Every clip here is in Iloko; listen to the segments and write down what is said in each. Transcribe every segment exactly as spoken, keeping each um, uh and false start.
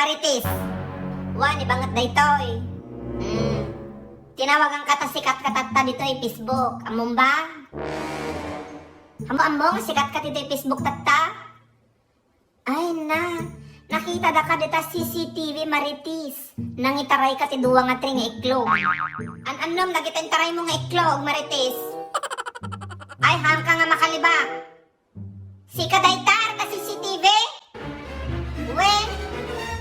Marites. Wen, ibanget daytoy. Hmm. Tinawaganka ta sikatka tatta ditoy Facebook. Ammom ba? Ammo-ammo nga sikatka ditoy Facebook tatta? Ay na, nakitada ka dita C C T V, Marites. Nangitarayka ti dua nga three nga iklog. An-annom dagita intaraymo nga iklog, Marites? Ay, haanka nga makalibak. Sika dayta, ta C C T V? Wen,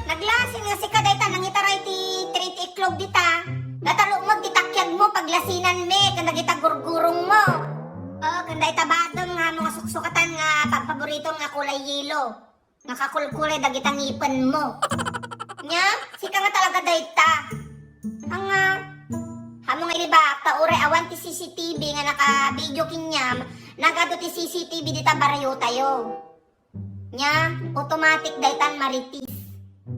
naglasin nga sika dayta nangitaray ti three ti iklog dita. Natalukmod ti takyagmo, paglasinanmi, ken dagita gurgurongmo. O, ken dayta badem nga ammo nga suksukatan nga pagpaboritom nga kulay yelo. Nakakulkulay dagita ngipenmo. Nya, sika nga talaga dayta. Anga, ammo nga ilibak, ta uray awan ti C C T V nga naka-video kaniam, nagadu ti C C T V dita barriotayo. Nya, automatic daytan, Marites.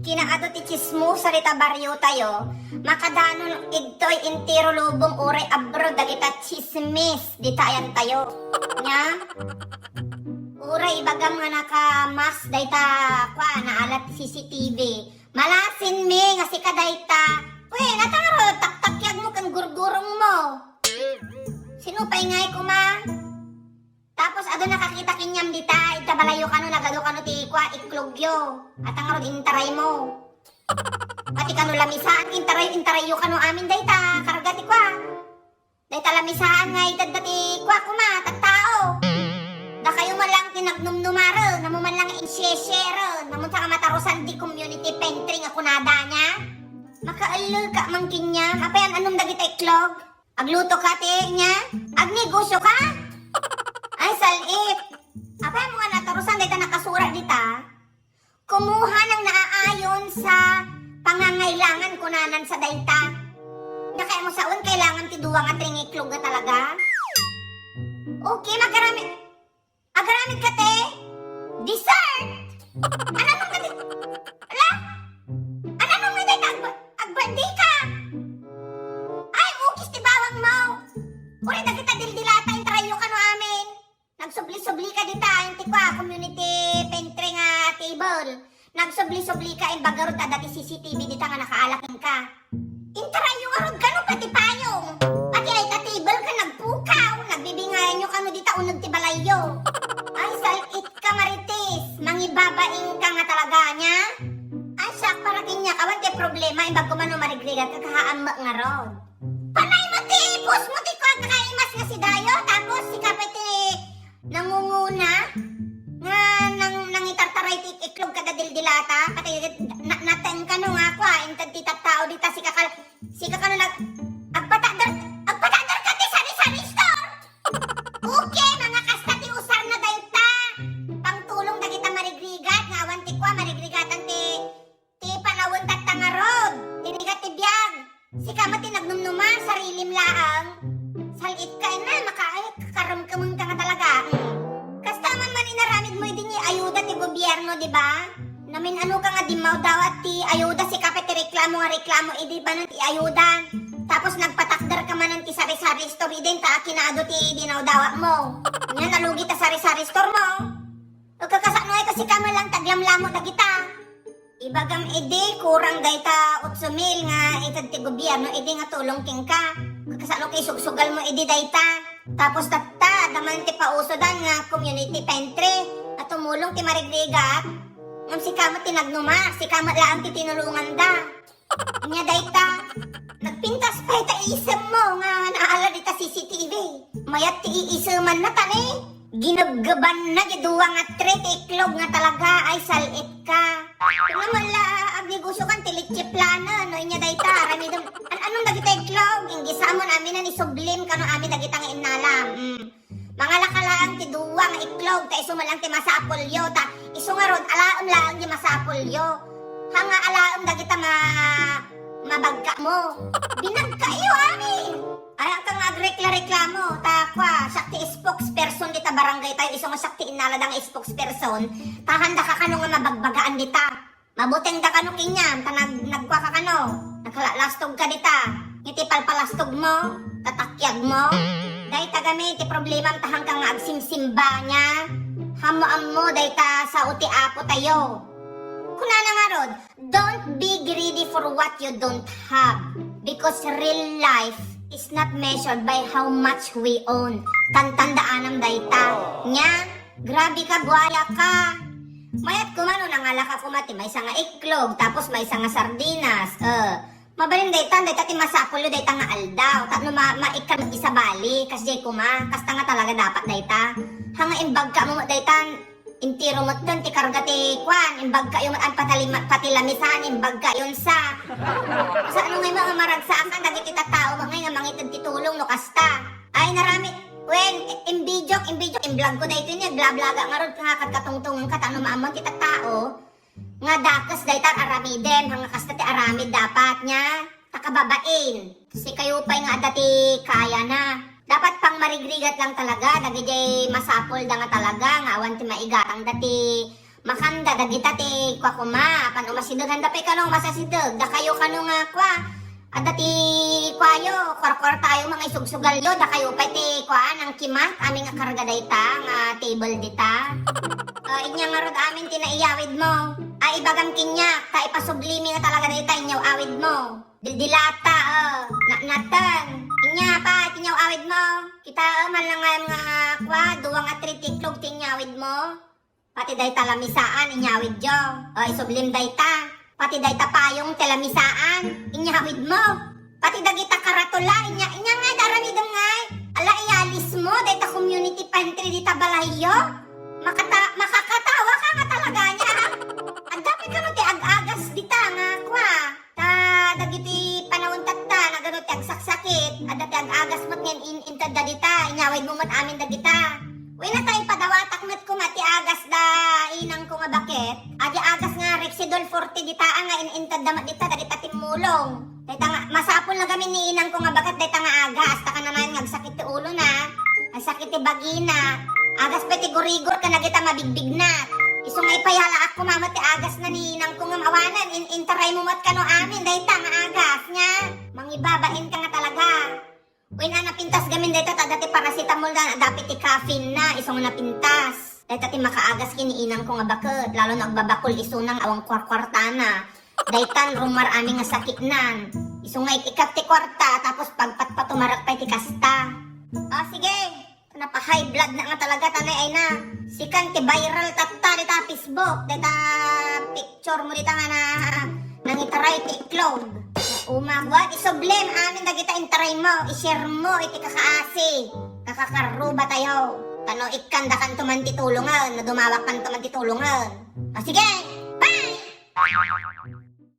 Kinaadu ti tsismosa dita barriotayo, makadanon igtoy entero lubong uray abroad dagita tsismis dita ayantayo. Nya, uray ibagam nga naka-mask dayta, kua, naalat ti C C T V. Malasinmi nga sika dayta. Wen, ata ngarud, taktakyagmo ken gurgurongmo. Sino pay ngay koma? Tapos adu nakakita kaniam dita, ita balayyo kano, nagadu kano ti kua, iklogyo. Ata ngarud intaraymo. Pati kano lamisaan, intaray, intarayyo kano amin dayta, karga ti kua. Dayta lamisaan nga itedda ti kua koma, tattao. Dakayo man lang ti nagnumnumaren, ammo man lang nga inshare-sharen, ammo sa nga matarusan ti community pantry nga kunada nia. Makaelleka man kaniam, apay an-annom dagita iklog? Agluto ka ti nia? Agnegosyo ka? Ay, sal-it. Apay mo nga natarusan dayta nakasurat dita? Kumuha ng naaayon sa pangangailangan, kunanan sa dayta. Nya kayatmo sawen, kailangan ti dua nga three nga iklog nga talaga? Okay, magaramid. Agaramid ka, te? Dessert? An-annom nga di-, ala? An-annom nga dayta, ag-, ag-birthday ka? Ay, ukis ti bawang mo. Uray dagita dildilata, intarayyo kano amin. Nagsubli-subli ka dita, inti kua, community pantry nga table. Nagsubli-subli ka, imbag ngarud ta adda ti C C T V dita nga nakaala kenka. Intarayyo ngarud kano pati payong. Pati dayta table ken nagpukaw, nagbibingayanyo kano dita uneg ti balayyo. Ay, sal-it ka, Marites. Mangibabain ka nga talaga nia. Ay, siak, para kaniak, awan ti problema, imbag koma no marigrigat ka, kahaammek ngarud. Panay mo ti ipos mo ti kua, kakaimas nga sidayo, tapos sika pay ti nangunguna nga nang-, nangitartaray ti iklog kada dildilata, pati na-, nateng kano nga kua, inted ti tattao dita, sika ka-, sika kano nag-, agpatakder, agpatakder ka ti sari-sari store. Okay, mga kasta ti usarna dayta. Pangtulong dagita marigrigat nga awan ti kua, marigrigatan ti Ti panawen tatta ngarud, ti rigat ti biag. Sika met ti nagnumnuma, sarilim laeng. Sal-it ka, ina, maka-, ay, kakaremkemen ka nga talaga. Mm. Kasta man man inaramid mo idi nga ayuda ti gobierno, di ba? Namin-ano ka nga dimmawdawat ti ayuda, sika pay ti reklamo nga reklamo idi manen ti ayuda. Tapos nagpatakder ka manen ti sari-sari store idi ta kinaadu ti dinnawdawat mo. Nya nalugi ta sari-sari store mo. O kakasano ay kasika man lang taglamlamo dagita. Ibagam idi, kurang dayta otso mil nga ited ti gobierno idi nga tulong kenka. Kasano kay sugsugal mo idi dayta? Tapos tatta, adda man ti pausodan nga community pantry nga tumulong ti marigrigat. Ngem sika met ti nagnuma, sika met laeng ti tinulonganda. Nya dayta, nagpintas pay ta iisem mo nga naala dita C C T V. Mayat ti iisemanna ta ni ginebgebanna di dua nga three ti iklog nga talaga ay sal-it ka. Kung naman la agnegosyo kan ti leche flan, no, inya dayta, aramidem, an-, anong dagita iklog? Inggisamon amin a ni sublim kano amin dagita nga innala. Mm. Mangalaka laeng ti dua nga iklog, ta isu met laeng ti masapulyo, ta isu ngarud, alaem laeng ti masapulyo. Haan nga alaem dagita ma-, mabagka mo. Binagkayo amin. Ay, anka nga agrekla-reklamo, ta kua, siak ti spokesperson dita barangay tayo, isu nga siak ti innalada nga spokesperson, ta haanda ka kano nga mabagbagaan dita. Mabutengda kano kaniam, ta nag-, nagkua ka kano, nagkalalastog ka dita. Iti palpalastog mo, tatakyag mo. Dayta gami ti problemam ta haanka nga agsimsimba nia. Ammo-ammo dayta sao ti Apo tayo. Kunana ngarud, don't be greedy for what you don't have, because real life is not measured by how much we own. Tantandaanam dayta. Nya, grabe ka, buaya ka. Mayat koma no nangalaka koma ti maysa nga iklog, tapos maysa nga sardinas. Eh, mabalin dayta, dayta ti masapulyo dayta nga aldaw. Tapno ma-, maikkan isabali, kasdiay koma, kasta nga talaga dapat dayta. Hanga imbagkamo met dayta, entero met ti karga ti kuan, imbagkayo met an patalima-, pati lamisan, imbagkayon sa. Sa ano ngay nga maragsakan, dagiti tattao ngay nga mangited ti tulong no kasta. Ay, narami, wen, imbidyo, imbidyo, imblog ko daytoy ni, agblablog ngarud nga kadkatungtungan ka, tapno maammo ti tattao. Nga dakes dayta aramidem, hanga kasta ti aramid dapat nya, ta kababain. Sikayo pay nga adda ti kayana. Dapat pangmarigrigat lang talaga, dagiti masapulda nga talaga, nga awan ti maigatangda ti makanda, dagita ti kua koma, apan umasideg, handa pay kano umasasideg, dakayo kano nga kua, adda ti kuayo, kuarkuartayo, mga isugsugalyo, dakayo pay ti kuan, ang kimat, amin nga karga dayta, nga table dita. Ah, inya ngarud amin ti naiyawid mo. Ay, ibagam kaniak, ta ipasublimi nga talaga dayta, inya awid mo. Dildilata, oh, natnatan. Inya pa, ti inya awid mo. Kita, oh, man lang nga, nga, kua, duwa nga three ti iklog ti inya awid mo. Pati dayta lamisaan, inyawidyo. O, isublim dayta. Pati dayta payong ti lamisaan, inyawid mo. Pati dagita karatula, inya, inya nga, daramidem ngay. Ala, iyalis mo, dayta community pantry dita balayyo. Makata-, makakatawa ka nga talaga niya. Adda pay kano ti ag-agas dita nga, kua. Ta dagiti panawen tatta, nagano ti agsaksakit, adda ti ag-agas met nga in-, intedda dita, inyawid mo met amin dagita. Wen a, ta impadawatak met koma ti agas da inangko nga baket. Adi agas nga Rexidol forte dita, a, nga in-, intedda met dita, dagita timmulong. Dayta nga, masapul na gamin ni inangko nga baket, dayta nga agas, ta kananayon nga agsakit ti ulona. Agsakit ti bagina. Agas pay ti gurigor ken dagita mabigbignat. Isu nga ipayalaak koma met ti agasna ni inangko ngem awanen, in-, intaray mo met kano amin dayta nga agas nya. Mangibabain ka nga talaga. Wen a, napintas gamin dayta ta adda ti paracetamol da, adda pay ti caffeine na, isu nga napintas. Dayta ti makaagas ken ni inangko nga baket, lalo no agbabakol isuna nga awan kuarkuartana. Daytan rummuar amin nga sakitnan. Isu nga ik-ikkak ti kuarta, tapos pagpatpatumarek pay ti kasta. Ah, sige. Napa-high blood na nga talaga, tanay ay na. Sikan ti viral tatta dita Facebook, dayta picture mo dita nga na, nangitaray ti iklog. Umagwat, isublim amin dagita intaray mo, i-share mo iti kakaasi. Kakakarruba tayo. Tano ikkan dakan tuman ti tulongen, no dumawak man tuman ti tulongen. Ah, sige! Bye!